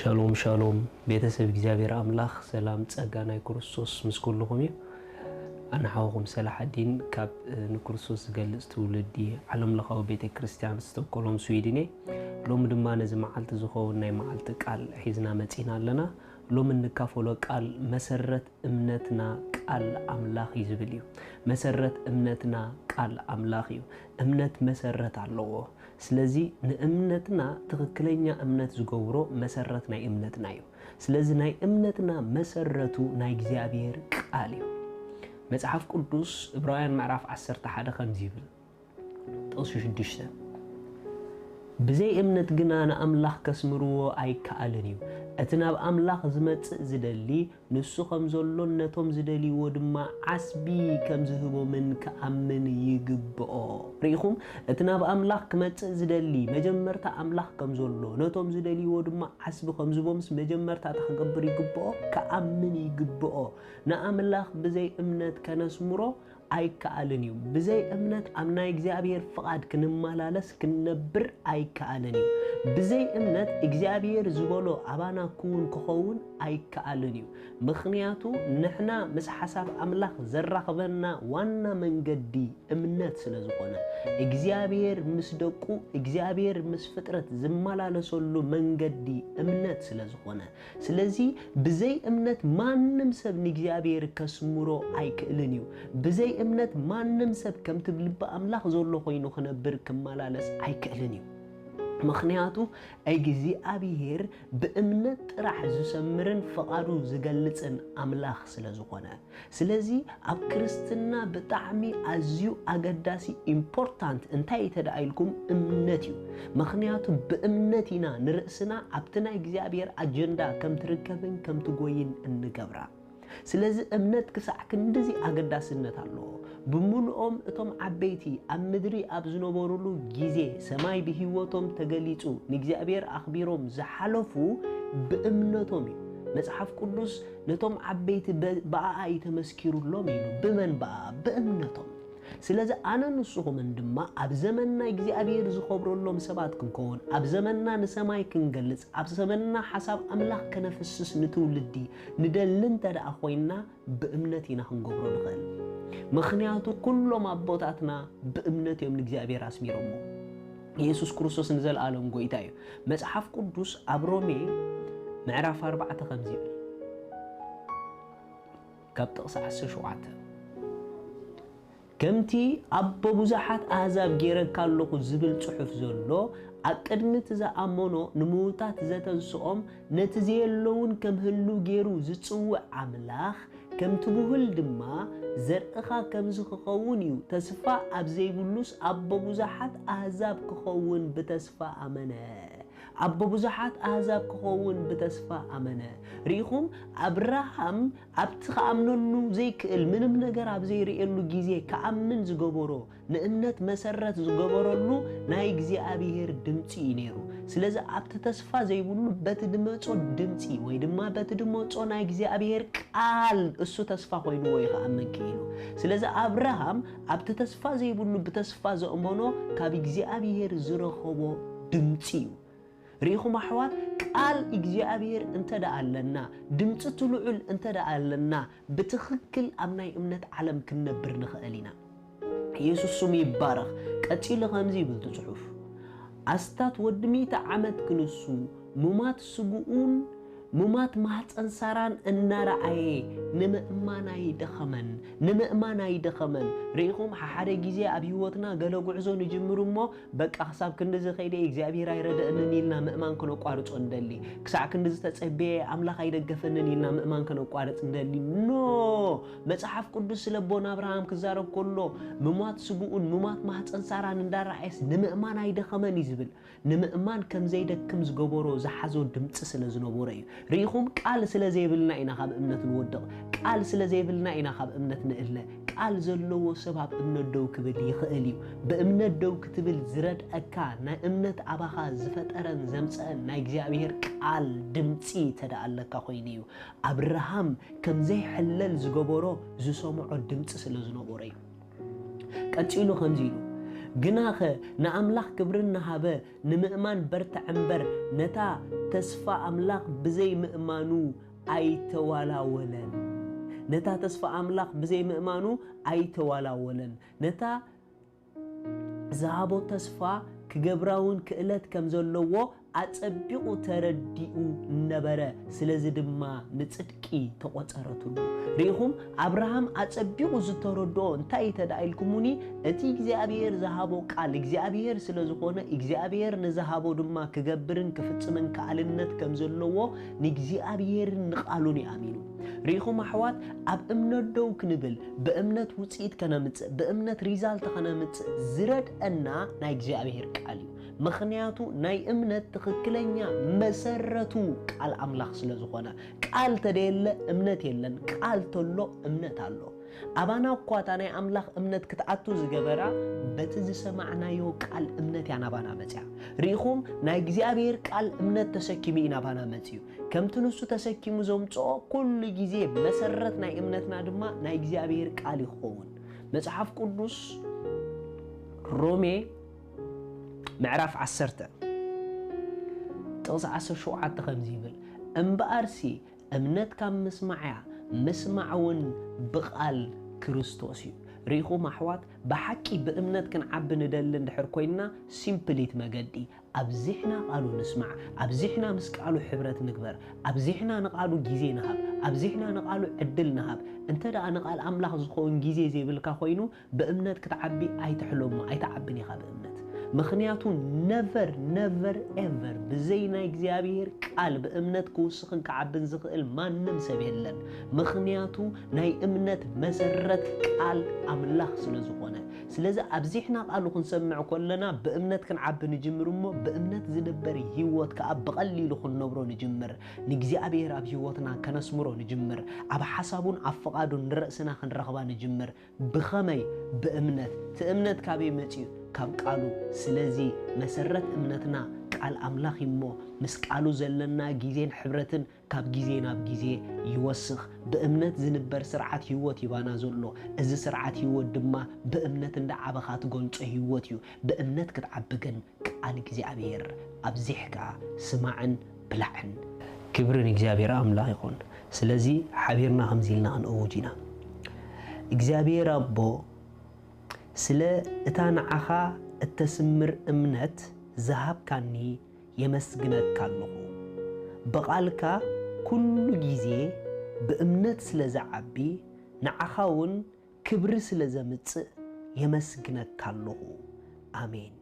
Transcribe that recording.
ሻሎም ሻሎም ቤተሰብ እግዚኣብሔር ኣምላኽ፣ ሰላም ጸጋ ናይ ክርስቶስ ምስ ኩልኹም እዩ። ኣነ ሓውኹም ሰላሓዲን ካብ ንክርስቶስ ዝገልጽ ትውልዲ ዓለም ለኻዊ ቤተ ክርስቲያን ስቶኮሎም ስዊድን እየ። ሎሚ ድማ ነዚ መዓልቲ ዝኸውን ናይ መዓልቲ ቃል ሒዝና መጺና ኣለና። ሎሚ እንካፈሎ ቃል መሰረት እምነትና ቃል ኣምላኽ እዩ ዝብል እዩ። መሰረት እምነትና ቃል ኣምላኽ እዩ። እምነት መሰረት ኣለዎ። ስለዚ ንእምነትና ትኽክለኛ እምነት ዝገብሮ መሰረት ናይ እምነትና እዩ። ስለዚ ናይ እምነትና መሰረቱ ናይ እግዚኣብሔር ቃል እዩ። መጽሓፍ ቅዱስ ዕብራውያን ምዕራፍ ዓሰርተ ሓደ ከምዚ ይብል፣ ጥቕሲ ሽዱሽተ፣ ብዘይ እምነት ግና ንኣምላኽ ከስምርዎ ኣይከኣልን እዩ። እቲ ናብ ኣምላኽ ዝመጽእ ዝደሊ ንሱ ከም ዘሎን ነቶም ዝደልይዎ ድማ ዓስቢ ከም ዝህቦምን ክኣምን ይግብኦ። ርኢኹም፣ እቲ ናብ ኣምላኽ ክመጽእ ዝደሊ መጀመርታ ኣምላኽ ከም ዘሎ፣ ነቶም ዝደልይዎ ድማ ዓስቢ ከም ዝህቦምስ መጀመርታ እንታይ ክገብር ይግብኦ? ክኣምን ይግብኦ። ንኣምላኽ ብዘይ እምነት ከነስምሮ ኣይከኣልን እዩ። ብዘይ እምነት ኣብ ናይ እግዚኣብሔር ፍቓድ ክንመላለስ ክንነብር ኣይከኣልን እዩ። ብዘይ እምነት እግዚኣብሔር ዝበሎ ኣባና ክውን ክኸውን ኣይከኣልን እዩ። ምኽንያቱ ንሕና ምስ ሓሳብ ኣምላኽ ዘራኽበና ዋና መንገዲ እምነት ስለ ዝኾነ፣ እግዚኣብሔር ምስ ደቁ፣ እግዚኣብሔር ምስ ፍጥረት ዝመላለሰሉ መንገዲ እምነት ስለ ዝኾነ፣ ስለዚ ብዘይ እምነት ማንም ሰብ ንእግዚኣብሔር ከስምሮ ኣይክእልን እዩ። ብዘይ እምነት ማንም ሰብ ከምቲ ልቢ ኣምላኽ ዘሎ ኮይኑ ክነብር ክመላለስ ኣይክእልን እዩ። ምኽንያቱ እግዚኣብሔር ብእምነት ጥራሕ ዝሰምርን ፍቓዱ ዝገልጽን ኣምላኽ ስለ ዝኾነ። ስለዚ ኣብ ክርስትና ብጣዕሚ ኣዝዩ ኣገዳሲ ኢምፖርታንት እንታይ እዩ ተደኣ ኢልኩም እምነት እዩ። ምኽንያቱ ብእምነት ኢና ንርእስና ኣብቲ ናይ እግዚኣብሔር ኣጀንዳ ከም ትርከብን ከም ትጎይን እንገብራ። ስለዚ እምነት ክሳዕ ክንድዚ ኣገዳስነት ኣለዎ። ብምልኦም እቶም ዓበይቲ ኣብ ምድሪ ኣብ ዝነበሩሉ ግዜ ሰማይ ብህይወቶም ተገሊጹ ንእግዚኣብሔር ኣኽቢሮም ዝሓለፉ ብእምነቶም እዩ። መጽሓፍ ቅዱስ ነቶም ዓበይቲ በ-፣ ብኣኣ እዩ ተመስኪሩሎም ኢሉ። ብመን ብኣኣ? ብእምነቶም። ስለዚ ኣነ ንስኹምን ድማ ኣብ ዘመንና እግዚኣብሔር ዝኸብረሎም ሰባት ክንከውን፣ ኣብ ዘመንና ንሰማይ ክንገልጽ፣ ኣብ ዘመንና ሓሳብ ኣምላኽ ከነፍስስ ንትውልዲ ንደሊ እንተ ደኣ ኮይንና፣ ብእምነት ኢና ክንገብሮ ንኽእል። ምኽንያቱ ኩሎም ኣቦታትና ብእምነት እዮም ንእግዚኣብሔር ኣስሚሮሞ። ኢየሱስ ክርስቶስ ንዘለኣለም ጎይታ እዩ። መጽሓፍ ቅዱስ ኣብ ሮሜ ምዕራፍ ኣርባዕተ ከምዚ ይብል፣ ካብ ጥቕሲ ዓሰርተ ሸውዓተ፣ ከምቲ ኣቦ ብዙሓት ኣህዛብ ጌረካ ኣለኹ ዝብል ጽሑፍ ዘሎ፣ ኣብ ቅድሚ እቲ ዝኣመኖ ንምዉታት ዘተንስኦም፣ ነቲ ዘየለውን ከም ህልው ጌሩ ዝጽውዕ ኣምላኽ፣ ከምቲ ብሁል ድማ ዘርእኻ ከምዚ ክኸውን እዩ፣ ተስፋ ኣብ ዘይብሉስ ኣቦ ብዙሓት ኣህዛብ ክኸውን ብተስፋ ኣመነ። ኣቦ ብዙሓት ኣህዛብ ክኸውን ብተስፋ ኣመነ። ርኢኹም፣ ኣብርሃም ኣብቲ ክኣምነሉ ዘይክእል፣ ምንም ነገር ኣብ ዘይርእየሉ ግዜ ክኣምን ዝገበሮ፣ ንእምነት መሰረት ዝገበረሉ ናይ እግዚኣብሔር ድምፂ እዩ ነይሩ። ስለዚ ኣብቲ ተስፋ ዘይብሉ በቲ ድመፆ ድምፂ ወይ ድማ በቲ ድመፆ ናይ እግዚኣብሔር ቃል እሱ ተስፋ ኮይንዎ እዩ ክኣምን ክኢሉ። ስለዚ ኣብርሃም ኣብቲ ተስፋ ዘይብሉ ብተስፋ ዘእመኖ ካብ እግዚኣብሔር ዝረኸቦ ድምፂ እዩ። ርኢኹም ኣሕዋት፣ ቃል እግዚኣብሔር እንተ ደኣ ኣለና፣ ድምፂ እቲ ልዑል እንተ ደኣ ኣለና፣ ብትኽክል ኣብ ናይ እምነት ዓለም ክንነብር ንኽእል ኢና። ኢየሱስ ስሙ ይባረኽ። ቀጺሉ ከምዚ ይብል እቲ ጽሑፍ፣ ኣስታት ወዲ ሚእቲ ዓመት ክንሱ፣ ሙማት ስግኡን ሙማት ማህፀን ሳራን እናረኣየ ንምእማን ኣይደኸመን፣ ንምእማን ኣይደኸመን። ርኢኹም፣ ሓሓደ ግዜ ኣብ ህይወትና ገለ ጉዕዞ ንጅምር እሞ፣ በቃ ክሳብ ክንድዚ ከይደ እግዚኣብሔር ኣይረደእንን ኢልና ምእማን ከነቋርጾ እንደሊ፣ ክሳዕ ክንድዚ ተጸብየ ኣምላኽ ኣይደገፈንን ኢልና ምእማን ከነቋርጽ እንደሊ። ኖ! መጽሓፍ ቅዱስ ስለ ኣቦና ኣብርሃም ክዛረብ ከሎ፣ ምሟት ስግኡን ምሟት ማህፀን ሳራን እንዳረኣየስ ንምእማን ኣይደኸመን እዩ ዝብል። ንምእማን ከም ዘይደክም ዝገበሮ ዝሓዞ ድምፂ ስለ ዝነበሮ እዩ። ርኢኹም፣ ቃል ስለ ዘይብልና ኢና ካብ እምነት ንወድቕ። ቃል ስለ ዘይብልና ኢና ካብ እምነት ንእለ። ቃል ዘለዎ ሰብ ኣብ እምነት ደው ክብል ይኽእል እዩ። ብእምነት ደው ክትብል ዝረድኣካ ናይ እምነት ኣባኻ ዝፈጠረን ዘምፀአን ናይ እግዚኣብሔር ቃል ድምፂ ተደኣ ኣለካ ኮይኑ እዩ። ኣብርሃም ከም ዘይሕለል ዝገበሮ ዝሰምዖ ድምፂ ስለ ዝነበሮ እዩ። ቀጺሉ ከምዚ ኢሉ፣ ግናኸ ንኣምላኽ ክብሪ እናሃበ ንምእማን በርትዐ እምበር፣ ነታ ተስፋ ኣምላኽ ብዘይ ምእማኑ ኣይተዋላወለን። ነታ ተስፋ ኣምላኽ ብዘይ ምእማኑ ኣይተዋላወለን። ነታ ዝሃቦ ተስፋ ክገብራ እውን ክእለት ከም ዘለዎ ኣጸቢቑ ተረዲኡ ነበረ። ስለዚ ድማ ንጽድቂ ተቖጸረትሉ። ርኢኹም፣ ኣብርሃም ኣጸቢቑ ዝተረድኦ እንታይ እዩ ተዳ ኢልኩሙኒ፣ እቲ እግዚኣብሔር ዝሃቦ ቃል እግዚኣብሔር ስለ ዝኾነ፣ እግዚኣብሔር ንዝሃቦ ድማ ክገብርን ክፍጽምን ከኣልነት ከም ዘለዎ ንእግዚኣብሔርን ንቓሉን እዩ ኣሚኑ። ርኢኹም ኣሕዋት፣ ኣብ እምነት ደው ክንብል፣ ብእምነት ውጽኢት ከነምጽእ፣ ብእምነት ሪዛልት ከነምጽእ ዝረድአና ናይ እግዚኣብሔር ቃል እዩ። ምኽንያቱ ናይ እምነት ትኽክለኛ መሰረቱ ቃል ኣምላኽ ስለ ዝኾነ፣ ቃል ተደየለ እምነት የለን፣ ቃል ተሎ እምነት ኣሎ። ኣባና እኳ እታ ናይ ኣምላኽ እምነት ክትኣቱ ዝገበራ በቲ ዝሰማዕናዮ ቃል እምነት እያ ናባና መጽያ። ርኢኹም፣ ናይ እግዚኣብሔር ቃል እምነት ተሰኪሙ እዩ ናባና መጽዩ። ከምቲ ንሱ ተሰኪሙ ዘምጽኦ ኩሉ ግዜ መሰረት ናይ እምነትና ድማ ናይ እግዚኣብሔር ቃል እዩ ክኸውን። መጽሓፍ ቅዱስ ሮሜ ምዕራፍ ዓሰርተ ጥቕሲ ዓሰርተ ሸውዓተ ከምዚ ይብል፣ እምበኣርሲ እምነት ካብ ምስማዕ እያ፣ ምስማዕ እውን ብቓል ክርስቶስ እዩ። ርኢኹም ኣሕዋት፣ ብሓቂ ብእምነት ክንዓቢ ንደሊ እንድሕር ኮይንና፣ ሲምፕሊት መገዲ ኣብዚሕና ቃሉ ንስማዕ፣ ኣብዚሕና ምስ ቃሉ ሕብረት ንግበር፣ ኣብዚሕና ንቃሉ ግዜ ንሃብ፣ ኣብዚሕና ንቃሉ ዕድል ንሃብ። እንተ ደኣ ንቃል ኣምላኽ ዝኸውን ግዜ ዘይብልካ ኮይኑ፣ ብእምነት ክትዓቢ ኣይትሕለሞ፣ ኣይትዓብን ኢኻ ብእምነት። ምኽንያቱ ነቨር፣ ነቨር ኤቨር ብዘይ ናይ እግዚኣብሔር ቃል ብእምነት ክውስኽን ክዓብን ዝኽእል ማንም ሰብ የለን። ምኽንያቱ ናይ እምነት መሰረት ቃል ኣምላኽ ስለ ዝኾነ። ስለዚ ኣብዚሕና ቃሉ ክንሰምዕ ከለና ብእምነት ክንዓቢ ንጅምር እሞ ብእምነት ዝንበር ህይወት ከኣ ብቐሊሉ ክንነብሮ ንጅምር። ንእግዚኣብሔር ኣብ ህይወትና ከነስምሮ ንጅምር። ኣብ ሓሳቡን ኣብ ፍቓዱን ንርእስና ክንረኽባ ንጅምር። ብኸመይ? ብእምነት። እቲ እምነት ካበይ መጺኡ? ካብ ቃሉ። ስለዚ መሰረት እምነትና ቃል ኣምላኽ እዩ እሞ ምስ ቃሉ ዘለና ግዜን ሕብረትን ካብ ግዜ ናብ ግዜ ይወስኽ። ብእምነት ዝንበር ስርዓት ህይወት ይባና ዘሎ። እዚ ስርዓት ህይወት ድማ ብእምነት እንዳዓበኻ ትገልጾ ህይወት እዩ። ብእምነት ክትዓቢ ግን ቃል እግዚኣብሔር ኣብዚሕካ ስማዕን ብላዕን። ክብሪ ንእግዚኣብሔር ኣምላኽ ይኹን። ስለዚ ሓቢርና ከምዚ ኢልና ክንእውጅ ኢና። እግዚኣብሔር ኣቦ፣ ስለ እታ ንዓኻ እተስምር እምነት ዝሃብካኒ የመስግነካ ኣለኹ። ብቓልካ ኩሉ ግዜ ብእምነት ስለ ዝዓቢ፣ ንዓኻ እውን ክብሪ ስለ ዘምጽእ የመስግነካ ኣለኹ። ኣሜን።